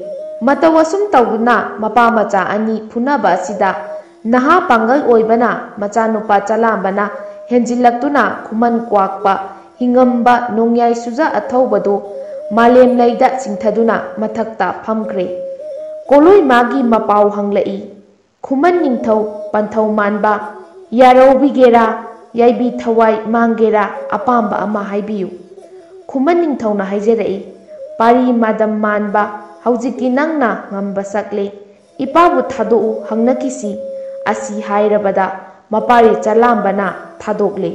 ꯃꯇꯧ ꯑꯁꯨꯝ ꯇꯧꯗꯨꯅ ꯃꯄꯥ ꯃꯆꯥ ꯑꯅꯤ ꯐꯨꯅꯕ ꯑꯁꯤꯗ ꯅꯍꯥ ꯄꯥꯡꯒꯜ ꯑꯣꯏꯕꯅ ꯃꯆꯥꯅꯨꯄꯥ ꯆꯂꯥꯝꯕꯅ ꯍꯦꯟꯖꯤꯜꯂꯛꯇꯨꯅ ꯈꯨꯃꯟ ꯀ꯭ꯋꯥꯛꯄ ꯍꯤꯡꯉꯝꯕ ꯅꯣꯡꯌꯥꯏ ꯁꯨꯖꯥ ꯑꯊꯧꯕꯗꯨ ꯃꯥꯂꯦꯝ ꯂꯩꯗ ꯆꯤꯡꯊꯗꯨꯅ ꯃꯊꯛꯇ ꯐꯝꯈ꯭ꯔꯦ꯫ ꯀꯣꯂꯣꯏ ꯃꯥꯒꯤ ꯃꯄꯥꯎ ꯍꯪꯂꯛꯏ꯫ ꯈꯨꯃꯟ ꯅꯤꯡꯊꯧ, ꯄꯟꯊꯧ ꯃꯥꯟꯕ, ꯌꯥꯔꯧꯕꯤꯒꯦꯔꯥ, ꯌꯥꯏꯕꯤ ꯊꯋꯥꯏ ꯃꯥꯡꯒꯦꯔꯥ, ꯑꯄꯥꯝꯕ ꯑꯃ ꯍꯥꯏꯕꯤꯌꯨ꯫ ꯈꯨꯃꯟ ꯅꯤꯡꯊꯧꯅ ꯍꯥꯏꯖꯔꯛꯏ, "ꯄꯥꯔꯤ ꯃꯥꯗꯝ ꯃꯥꯟꯕ, ꯍꯧꯖꯤꯛꯇꯤ ꯅꯪꯅ ꯉꯝꯕ ꯁꯛꯂꯦ꯫ ꯏꯄꯥꯕꯨ ꯊꯥꯗꯣꯛꯎ ꯍꯪꯅꯈꯤꯁꯤ" ꯑꯁꯤ ꯍꯥꯏꯔꯕꯗ ꯃꯄꯥꯔꯤ ꯆꯂꯥꯝꯕꯅ ꯊꯥꯗꯣꯛꯂꯦ꯫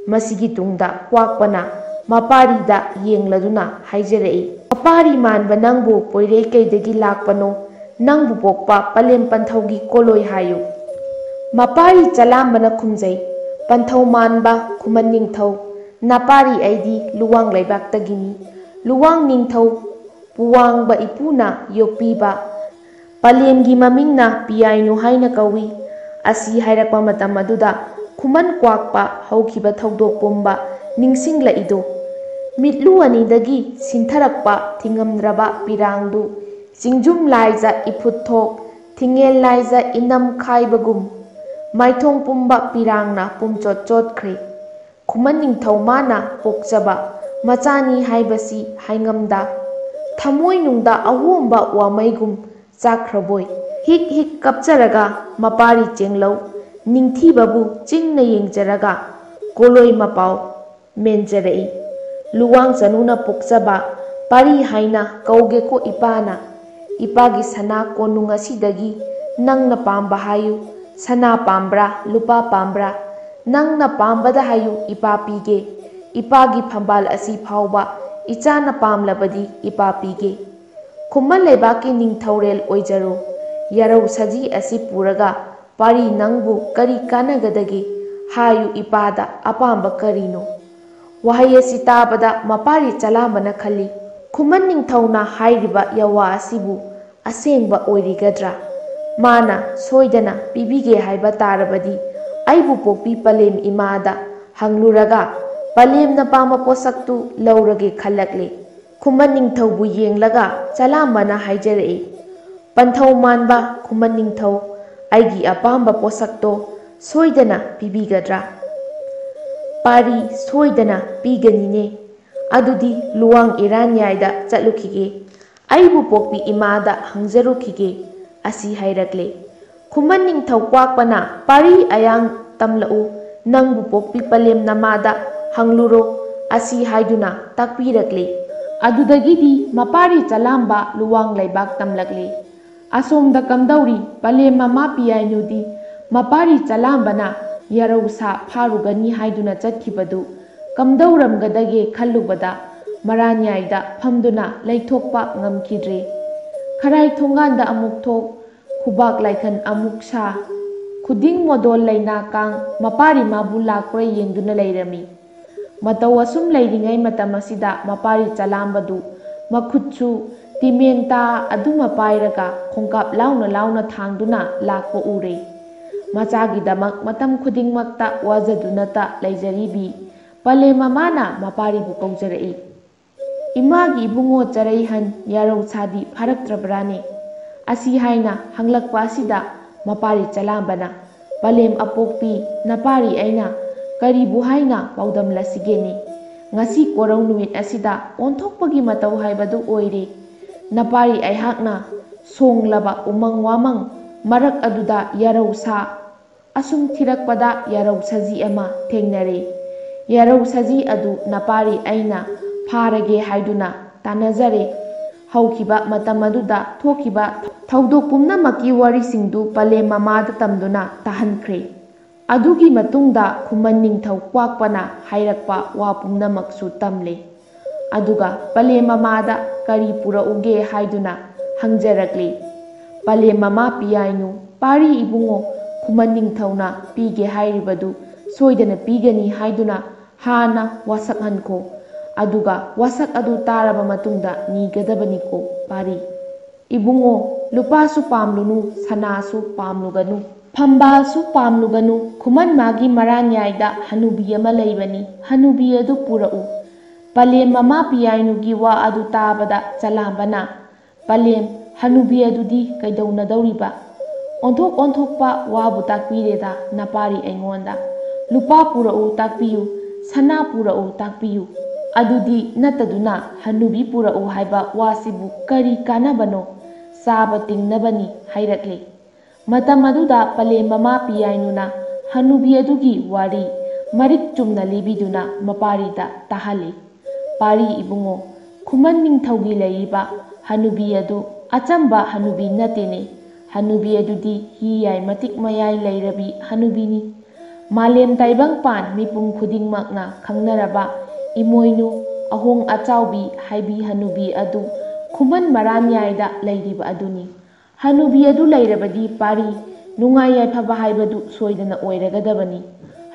ꯃꯁꯤꯒꯤ ꯇꯨꯡꯗ ꯀ꯭ꯋꯥꯛꯄꯅ ꯃꯄꯥꯔꯤꯗ ꯌꯦꯡꯂꯗꯨꯅ ꯍꯥꯏꯖꯔꯛꯏ, "ꯃꯄꯥꯔꯤ ꯃꯥꯟꯕ ꯅꯪꯕꯨ ꯄꯣꯏꯔꯩꯀꯩꯗꯒꯤ ꯂꯥꯛꯄꯅꯣ? ꯅꯪꯕꯨ ꯄꯣꯛꯄ ꯄꯂꯦꯝ ꯄꯟꯊꯧꯒꯤ ꯀꯣꯂꯣꯏ ꯍꯥꯏꯌꯨ"꯫ ꯃꯄꯥꯔꯤ ꯆꯂꯥꯝꯕꯅ ꯈꯨꯝꯖꯩ, "ꯄꯟꯊꯧ ꯃꯥꯟꯕ ꯈꯨꯃꯟ ꯅꯤꯡꯊꯧ, ꯅꯄꯥꯔꯤ ꯑꯩꯗꯤ ꯂꯨꯋꯥꯡ ꯂꯩꯕꯥꯛꯇꯒꯤꯅꯤ꯫ ꯂꯨꯋꯥꯡ ꯅꯤꯡꯊꯧ ꯄꯨꯋꯥꯡꯕ ꯏꯄꯨꯅ ꯌꯣꯛꯄꯤꯕ ꯄꯂꯦꯝꯒꯤ ꯃꯃꯤꯡꯅ ꯄꯤꯌꯥꯏꯅꯨ ꯍꯥꯏꯅ ꯀꯧꯏ" ꯑꯁꯤ ꯍꯥꯏꯔꯛꯄ ꯃꯇꯝ ꯑꯗꯨꯗ ꯈꯨꯃꯟ ꯀ꯭ꯋꯥꯛꯄ ꯍꯧꯈꯤꯕ ꯊꯧꯗꯣꯛ ꯄꯨꯝꯕ ꯅꯤꯡꯁꯤꯡꯂꯛꯏꯗꯣ꯫ ꯃꯤꯠꯂꯨ ꯑꯅꯤꯗꯒꯤ ꯁꯤꯟꯊꯔꯛꯄ ꯊꯤꯡꯉꯝꯗ꯭ꯔꯕ ꯄꯤꯔꯥꯡꯗꯨ ꯆꯤꯡꯖꯨꯝ ꯂꯥꯏꯖ ꯏꯐꯨꯠ ꯊꯣꯛ, ꯊꯤꯡꯉꯦꯜ ꯂꯥꯏꯖ ꯏꯅꯝ ꯈꯥꯏꯕꯒꯨꯝ ꯃꯥꯏꯊꯣꯡ ꯄꯨꯝꯕ ꯄꯤꯔꯥꯡꯅ ꯄꯨꯝꯆꯣꯠ ꯆꯣꯠꯈ꯭ꯔꯦ꯫ ꯈꯨꯃꯟ ꯅꯤꯡꯊꯧ ꯃꯥꯅ ꯄꯣꯛꯆꯕ ꯃꯆꯥꯅꯤ ꯍꯥꯏꯕꯁꯤ ꯍꯥꯏꯉꯝꯗ, ꯊꯃꯣꯏꯅꯨꯡꯗ ꯑꯍꯣꯡꯕ ꯋꯥꯃꯩꯒꯨꯝ ꯆꯥꯛꯈ꯭ꯔꯕꯣꯏ꯫ ꯍꯤꯛ ꯍꯤꯛ ꯀꯞꯆꯔꯒ ꯃꯄꯥꯔꯤ ꯆꯦꯡꯂꯧ ꯅꯤꯡꯊꯤꯕꯕꯨ ꯆꯤꯡꯅ ꯌꯦꯡꯖꯔꯒ ꯀꯣꯂꯣꯏ ꯃꯄꯥꯎ ꯃꯦꯟꯖꯔꯛꯏ꯫ "ꯂꯨꯋꯥꯡ ꯆꯅꯨꯅ ꯄꯣꯛꯆꯕ ꯄꯥꯔꯤ ꯍꯥꯏꯅ ꯀꯧꯒꯦꯀꯣ ꯏꯄꯥꯅ꯫ ꯏꯄꯥꯒꯤ ꯁꯅꯥ ꯀꯣꯅꯨꯡ ꯑꯁꯤꯗꯒꯤ ꯅꯪꯅ ꯄꯥꯝꯕ ꯍꯥꯏꯌꯨ꯫ ꯁꯅꯥ ꯄꯥꯝꯕ꯭ꯔꯥ, ꯂꯨꯄꯥ ꯄꯥꯝꯕ꯭ꯔꯥ? ꯅꯪꯅ ꯄꯥꯝꯕꯗ ꯍꯥꯏꯌꯨ, ꯏꯄꯥ ꯄꯤꯒꯦ꯫ ꯏꯄꯥꯒꯤ ꯐꯝꯕꯥꯜ ꯑꯁꯤ ꯐꯥꯎꯕ ꯏꯆꯥꯅ ꯄꯥꯝꯂꯕꯗꯤ ꯏꯄꯥ ꯄꯤꯒꯦ꯫ ꯈꯨꯃꯟ ꯂꯩꯕꯥꯛꯀꯤ ꯅꯤꯡꯊꯧꯔꯦꯜ ꯑꯣꯏꯖꯔꯣ꯫ ꯌꯥꯔꯧ ꯁꯖꯤ ꯑꯁꯤ ꯄꯨꯔꯒ ꯄꯥꯔꯤ ꯅꯪꯕꯨ ꯀꯔꯤ ꯀꯥꯟꯅꯒꯗꯒꯦ? ꯍꯥꯏꯌꯨ ꯏꯄꯥꯗ ꯑꯄꯥꯝꯕ ꯀꯔꯤꯅꯣ?" ꯋꯥꯍꯩ ꯑꯁꯤ ꯇꯥꯕꯗ ꯃꯄꯥꯔꯤ ꯆꯂꯥꯝꯕꯅ ꯈꯜꯂꯤ, "ꯈꯨꯃꯟ ꯅꯤꯡꯊꯧꯅ ꯍꯥꯏꯔꯤꯕ ꯌꯥꯋꯥ ꯑꯁꯤꯕꯨ ꯑꯁꯦꯡꯕ ꯑꯣꯏꯔꯤꯒꯗ꯭ꯔꯥ? ꯃꯥꯅ ꯁꯣꯏꯗꯅ ꯄꯤꯕꯤꯒꯦ ꯍꯥꯏꯕ ꯇꯥꯔꯕꯗꯤ ꯑꯩꯕꯨ ꯄꯣꯛꯄꯤ ꯄꯂꯦꯝ ꯏꯃꯥꯗ ꯍꯪꯂꯨꯔꯒ ꯄꯂꯦꯝꯅ ꯄꯥꯝꯕ ꯄꯣꯠꯁꯛꯇꯨ ꯂꯧꯔꯒꯦ" ꯈꯜꯂꯛꯂꯦ꯫ ꯈꯨꯃꯟ ꯅꯤꯡꯊꯧꯕꯨ ꯌꯦꯡꯂꯒ ꯆꯂꯥꯝꯕꯅ ꯍꯥꯏꯖꯔꯛꯏ, "ꯄꯟꯊꯧ ꯃꯥꯟꯕ ꯈꯨꯃꯟ ꯅꯤꯡꯊꯧ, ꯑꯩꯒꯤ ꯑꯄꯥꯝꯕ ꯄꯣꯠꯁꯛꯇꯣ ꯁꯣꯏꯗꯅ ꯄꯤꯕꯤꯒꯗ꯭ꯔꯥ?" "ꯄꯥꯔꯤ ꯁꯣꯏꯗꯅ ꯄꯤꯒꯅꯤꯅꯦ꯫ ꯑꯗꯨꯗꯤ ꯂꯨꯋꯥꯡ ꯏꯔꯥꯟꯌꯥꯏꯗ ꯆꯠꯂꯨꯈꯤꯒꯦ, ꯑꯩꯕꯨ ꯄꯣꯛꯄꯤ ꯏꯃꯥꯗ ꯍꯪꯖꯔꯨꯈꯤꯒꯦ" ꯑꯁꯤ ꯍꯥꯏꯔꯛꯂꯦ꯫ ꯈꯨꯃꯟ ꯅꯤꯡꯊꯧ ꯀ꯭ꯋꯥꯛꯄꯅ ꯄꯥꯔꯤ ꯑꯌꯥꯡ ꯇꯝꯂꯛꯎ, ꯅꯪꯕꯨ ꯄꯣꯛꯄꯤ ꯄꯂꯦꯝ ꯅꯃꯥꯗ ꯍꯪꯂꯨꯔꯣ ꯑꯁꯤ ꯍꯥꯏꯗꯨꯅ ꯇꯥꯛꯄꯤꯔꯛꯂꯦ꯫ ꯑꯗꯨꯗꯒꯤꯗꯤ ꯃꯄꯥꯔꯤ ꯆꯂꯥꯝꯕ ꯂꯨꯋꯥꯡ ꯂꯩꯕꯥꯛ ꯇꯝꯂꯛꯂꯦ꯫ ꯑꯁꯣꯝꯗ ꯀꯝꯗꯧꯔꯤ ꯄꯂꯦꯝ ꯃꯃꯥ ꯄꯤꯌꯥꯏꯅꯨꯗꯤ ꯃꯄꯥꯔꯤ ꯆꯂꯥꯝꯕꯅ ꯌꯥꯔꯧ ꯁꯥ ꯐꯥꯔꯨꯒꯅꯤ ꯍꯥꯏꯗꯨꯅ ꯆꯠꯈꯤꯕꯗꯨ ꯀꯝꯗꯧꯔꯝꯒꯗꯒꯦ ꯈꯜꯂꯨꯕꯗ ꯃꯔꯥꯟꯌꯥꯏꯗ ꯐꯝꯗꯨꯅ ꯂꯩꯊꯣꯛꯄ ꯉꯝꯈꯤꯗ꯭ꯔꯦ꯫ ꯈꯔꯥꯏ ꯊꯣꯡꯒꯥꯟꯗ ꯑꯃꯨꯛ ꯊꯣꯛ, ꯈꯨꯕꯥꯛ ꯂꯥꯏꯈꯟ ꯑꯃꯨꯛ ꯁꯥ, ꯈꯨꯗꯤꯡ ꯃꯣꯗꯣꯜ ꯂꯩꯅꯥ ꯀꯥꯡ ꯃꯄꯥꯔꯤ ꯃꯥꯕꯨ ꯂꯥꯛꯄ꯭ꯔꯥ ꯌꯦꯡꯗꯨꯅ ꯂꯩꯔꯝꯃꯤ꯫ ꯃꯇꯧ ꯑꯁꯨꯝ ꯂꯩꯔꯤꯉꯩ ꯃꯇꯝ ꯑꯁꯤꯗ ꯃꯄꯥꯔꯤ ꯆꯂꯥꯝꯕꯗꯨ ꯃꯈꯨꯠꯁꯨ ꯇꯤꯃꯦꯟꯇꯥ ꯑꯗꯨꯃ ꯄꯥꯏꯔꯒ ꯈꯣꯡꯀꯥꯞ ꯂꯥꯎꯅ ꯂꯥꯎꯅ ꯊꯥꯡꯗꯨꯅ ꯂꯥꯛꯄ ꯎꯔꯦ꯫ ꯃꯆꯥꯒꯤꯗꯃꯛ ꯃꯇꯝ ꯈꯨꯗꯤꯡꯃꯛꯇ ꯋꯥꯖꯗꯨꯅꯇ ꯂꯩꯖꯔꯤꯕꯤ ꯄꯂꯦꯝ ꯃꯃꯥꯅ ꯃꯄꯥꯔꯤꯕꯨ ꯀꯧꯖꯔꯛꯏ꯫ "ꯏꯃꯥꯒꯤ ꯏꯕꯨꯡꯉꯣ ꯆꯔꯩꯍꯟ ꯌꯥꯔꯧ ꯁꯥꯗꯤ ꯐꯥꯔꯛꯇ꯭ꯔꯕ꯭ꯔꯥꯅꯦ?" ꯑꯁꯤ ꯍꯥꯏꯅ ꯍꯪꯂꯛꯄ ꯑꯁꯤꯗ ꯃꯄꯥꯔꯤ ꯆꯂꯥꯝꯕꯅ, "ꯄꯂꯦꯝ ꯑꯄꯣꯛꯄꯤ ꯅꯄꯥꯔꯤ ꯑꯩꯅ ꯀꯔꯤꯕꯨ ꯍꯥꯏꯅ ꯄꯥꯎꯗꯝꯂꯁꯤꯒꯦꯅꯦ? ꯉꯁꯤ ꯀꯣꯔꯧ ꯅꯨꯃꯤꯠ ꯑꯁꯤꯗ ꯑꯣꯟꯊꯣꯛꯄꯒꯤ ꯃꯇꯧ ꯍꯥꯏꯕꯗꯨ ꯑꯣꯏꯔꯦ꯫ ꯅꯄꯥꯔꯤ ꯑꯩꯍꯥꯛꯅ ꯁꯣꯡꯂꯕ ꯎꯃꯪ ꯋꯥꯃꯪ ꯃꯔꯛ ꯑꯗꯨꯗ ꯌꯥꯔꯧ ꯁꯥ ꯑꯁꯨꯝ ꯊꯤꯔꯛꯄꯗ ꯌꯥꯔꯧ ꯁꯖꯤ ꯑꯃ ꯊꯦꯡꯅꯔꯦ꯫ ꯌꯥꯔꯧ ꯁꯖꯤ ꯑꯗꯨ ꯅꯄꯥꯔꯤ ꯑꯩꯅ ꯐꯥꯔꯒꯦ ꯍꯥꯏꯗꯨꯅ ꯇꯥꯟꯅꯖꯔꯦ꯫ ꯍꯧꯈꯤꯕ ꯃꯇꯝ ꯑꯗꯨꯗ ꯊꯣꯛꯈꯤꯕ ꯊꯧꯗꯣꯛ ꯄꯨꯝꯅꯃꯛꯀꯤ ꯋꯥꯔꯤꯁꯤꯡꯗꯨ ꯄꯂꯦꯝ ꯃꯃꯥꯗ ꯇꯝꯗꯨꯅ ꯇꯥꯍꯟꯈ꯭ꯔꯦ꯫ ꯑꯗꯨꯒꯤ ꯃꯇꯨꯡꯗ ꯈꯨꯃꯟ ꯅꯤꯡꯊꯧ ꯀ꯭ꯋꯥꯛꯄꯅ ꯍꯥꯏꯔꯛꯄ ꯋꯥ ꯄꯨꯝꯅꯃꯛꯁꯨ ꯇꯝꯂꯦ꯫ ꯑꯗꯨꯒ ꯄꯂꯦꯝ ꯃꯃꯥꯗ ꯀꯔꯤ ꯄꯨꯔꯛꯎꯒꯦ ꯍꯥꯏꯗꯨꯅ ꯍꯪꯖꯔꯛꯂꯤ꯫ ꯄꯂꯦꯝ ꯃꯃꯥ ꯄꯤꯌꯥꯏꯅꯨ, ꯄꯥꯔꯤ ꯏꯕꯨꯡꯉꯣ ꯈꯨꯃꯟ ꯅꯤꯡꯊꯧꯅ ꯄꯤꯒꯦ ꯍꯥꯏꯔꯤꯕꯗꯨ ꯁꯣꯏꯗꯅ ꯄꯤꯒꯅꯤ ꯍꯥꯏꯗꯨꯅ ꯍꯥꯟꯅ ꯋꯥꯁꯛꯍꯟꯈꯣ꯫ ꯑꯗꯨꯒ ꯋꯥꯁꯛ ꯑꯗꯨ ꯇꯥꯔꯕ ꯃꯇꯨꯡꯗ ꯅꯤꯒꯗꯕꯅꯤꯀꯣ ꯄꯥꯔꯤ꯫ ꯏꯕꯨꯡꯉꯣ, ꯂꯨꯄꯥꯁꯨ ꯄꯥꯝꯂꯨꯅꯨ, ꯁꯅꯥꯁꯨ ꯄꯥꯝꯂꯨꯒꯅꯨ, ꯐꯝꯕꯥꯜꯁꯨ ꯄꯥꯝꯂꯨꯒꯅꯨ꯫ ꯈꯨꯃꯟ ꯃꯥꯒꯤ ꯃꯔꯥꯟꯌꯥꯏꯗ ꯍꯅꯨꯕꯤ ꯑꯃ ꯂꯩꯕꯅꯤ, ꯍꯅꯨꯕꯤ ꯑꯗꯨ ꯄꯨꯔꯛꯎ꯫ ꯄꯂꯦꯝ ꯃꯃꯥ ꯄꯤꯌꯥꯏꯅꯨꯒꯤ ꯋꯥ ꯑꯗꯨ ꯇꯥꯕꯗ ꯆꯂꯥꯝꯕꯅ, "ꯄꯂꯦꯝ, ꯍꯅꯨꯕꯤ ꯑꯗꯨꯗꯤ ꯀꯩꯗꯧꯅꯗꯧꯔꯤꯕ? ꯑꯣꯟꯊꯣꯛ ꯑꯣꯟꯊꯣꯛꯄ ꯋꯥꯕꯨ ꯇꯥꯛꯄꯤꯔꯦꯗ ꯅꯄꯥꯔꯤ ꯑꯩꯉꯣꯟꯗ꯫ ꯂꯨꯄꯥ ꯄꯨꯔꯛꯎ ꯇꯥꯛꯄꯤꯌꯨ, ꯁꯅꯥ ꯄꯨꯔꯛꯎ ꯇꯥꯛꯄꯤꯌꯨ꯫ ꯑꯗꯨꯗꯤ ꯅꯠꯇꯗꯨꯅ ꯍꯅꯨꯕꯤ ꯄꯨꯔꯛꯎ ꯍꯥꯏꯕ ꯋꯥꯁꯤꯕꯨ ꯀꯔꯤ ꯀꯥꯟꯅꯕꯅꯣ? ꯆꯥꯕ ꯇꯤꯡꯅꯕꯅꯤ" ꯍꯥꯏꯔꯛꯂꯦ꯫ ꯃꯇꯝ ꯑꯗꯨꯗ ꯄꯂꯦꯝ ꯃꯃꯥ ꯄꯤꯌꯥꯏꯅꯨꯅ ꯍꯅꯨꯕꯤ ꯑꯗꯨꯒꯤ ꯋꯥꯔꯤ ꯃꯔꯤꯛ ꯆꯨꯝꯅ ꯂꯤꯕꯤꯗꯨꯅ ꯃꯄꯥꯔꯤꯗ ꯇꯥꯍꯜꯂꯤ꯫ "ꯄꯥꯔꯤ ꯏꯕꯨꯡꯉꯣ, ꯈꯨꯃꯟ ꯅꯤꯡꯊꯧꯒꯤ ꯂꯩꯔꯤꯕ ꯍꯅꯨꯕꯤ ꯑꯗꯨ ꯑꯆꯝꯕ ꯍꯅꯨꯕꯤ ꯅꯠꯇꯦꯅꯦ꯫ ꯍꯅꯨꯕꯤ ꯑꯗꯨꯗꯤ ꯍꯤ ꯌꯥꯏ ꯃꯇꯤꯛ ꯃꯌꯥꯏ ꯂꯩꯔꯕꯤ ꯍꯅꯨꯕꯤꯅꯤ꯫ ꯃꯥꯂꯦꯝ ꯇꯥꯏꯕꯪꯄꯥꯟ ꯃꯤꯄꯨꯝ ꯈꯨꯗꯤꯡꯃꯛꯅ ꯈꯪꯅꯔꯕ ꯏꯃꯣꯏꯅꯨ, ꯑꯍꯣꯡ ꯑꯆꯥꯎꯕꯤ ꯍꯥꯏꯕꯤ ꯍꯅꯨꯕꯤ ꯑꯗꯨ ꯈꯨꯃꯟ ꯃꯔꯥꯟꯌꯥꯏꯗ ꯂꯩꯔꯤꯕ ꯑꯗꯨꯅꯤ꯫ ꯍꯅꯨꯕꯤ ꯑꯗꯨ ꯂꯩꯔꯕꯗꯤ ꯄꯥꯔꯤ, ꯅꯨꯡꯉꯥꯏ ꯌꯥꯏꯐꯕ ꯍꯥꯏꯕꯗꯨ ꯁꯣꯏꯗꯅ ꯑꯣꯏꯔꯒꯗꯕꯅꯤ꯫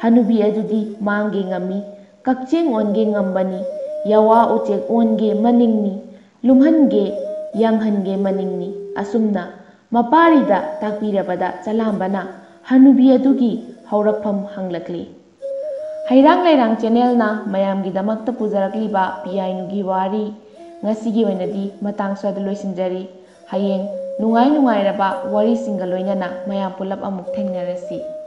ꯍꯅꯨꯕꯤ ꯑꯗꯨꯗꯤ ꯃꯥꯡꯒꯦ ꯉꯝꯃꯤ, ꯀꯛꯆꯦꯡ ꯑꯣꯟꯒꯦ ꯉꯝꯕꯅꯤ, ꯌꯥꯋꯥ ꯎꯆꯦꯛ ꯑꯣꯟꯒꯦ ꯃꯅꯤꯡꯅꯤ, ꯂꯨꯝꯍꯟꯒꯦ, ꯌꯥꯡꯍꯟꯒꯦ ꯃꯅꯤꯡꯅꯤ"꯫ ꯑꯁꯨꯝꯅ ꯃꯄꯥꯔꯤꯗ ꯇꯥꯛꯄꯤꯔꯕꯗ ꯆꯂꯥꯝꯕꯅ ꯍꯅꯨꯕꯤ ꯑꯗꯨꯒꯤ ꯍꯧꯔꯛꯐꯝ ꯍꯪꯂꯛꯂꯤ꯫ ꯍꯩꯔꯥꯡ ꯂꯩꯔꯥꯡ ꯆꯦꯅꯦꯜꯅ ꯃꯌꯥꯝꯒꯤꯗꯃꯛꯇ ꯄꯨꯖꯔꯛꯂꯤꯕ ꯄꯤꯌꯥꯏꯅꯨꯒꯤ ꯋꯥꯔꯤ ꯉꯁꯤꯒꯤ ꯑꯣꯏꯅꯗꯤ ꯃꯇꯥꯡ ꯁ꯭ꯋꯥꯏꯗ ꯂꯣꯏꯁꯤꯟꯖꯔꯤ꯫ ꯍꯌꯦꯡ ꯅꯨꯡꯉꯥꯏ ꯅꯨꯡꯉꯥꯏꯔꯕ ꯋꯥꯔꯤꯁꯤꯡꯒ ꯂꯣꯏꯅꯅ ꯃꯌꯥꯝ ꯄꯨꯂꯞ ꯑꯃꯨꯛ ꯊꯦꯡꯅꯔꯁꯤ꯫